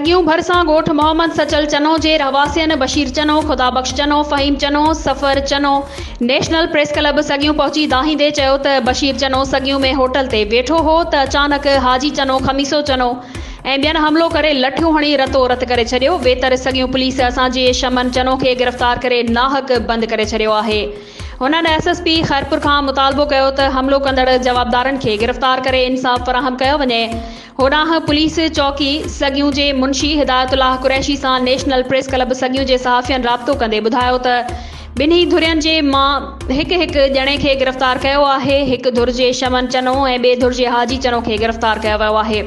سڳيون ڀرسان ڳوٺ محمد سچل چنو جي رهواسين Bashir Channo, Khuda Bakhsh Channo, Faheem Channo, Safar Channo national press club Saghion پهچي دانهيندي چيو ته بشير چنو سڳيون ۾ هوٽل تي ويٺو هو ته اچانڪ حاجي چنو، خميسو چنو ۽ ٻين حملو ڪري لٺيون هڻي رتو رت ڪري ڇڏيو، ويتر سڳيون پوليس اسان جي شمن چنو کي گرفتار ڪري ناحق بند ڪري ڇڏيو آهي. هنن ايس ايس پي خيرپور کان مطالبو ڪيو ته حملو ڪندڙ جوابدارن کي گرفتار ڪري انصاف فراهم ڪيو وڃي. هوڏانهن پوليس چوڪي سڳيون جي منشي هدايت الله قريشي سان نيشنل پريس ڪلب سڳيون جي صحافين رابطو ڪندي ٻڌايو ته ٻنهي ڌرين جي مان هڪ هڪ ڄڻي کي گرفتار ڪيو آهي، هڪ ڌر جي شمن چنو ۽ ٻي ڌر جي حاجي چنو کي گرفتار ڪيو ويو آهي.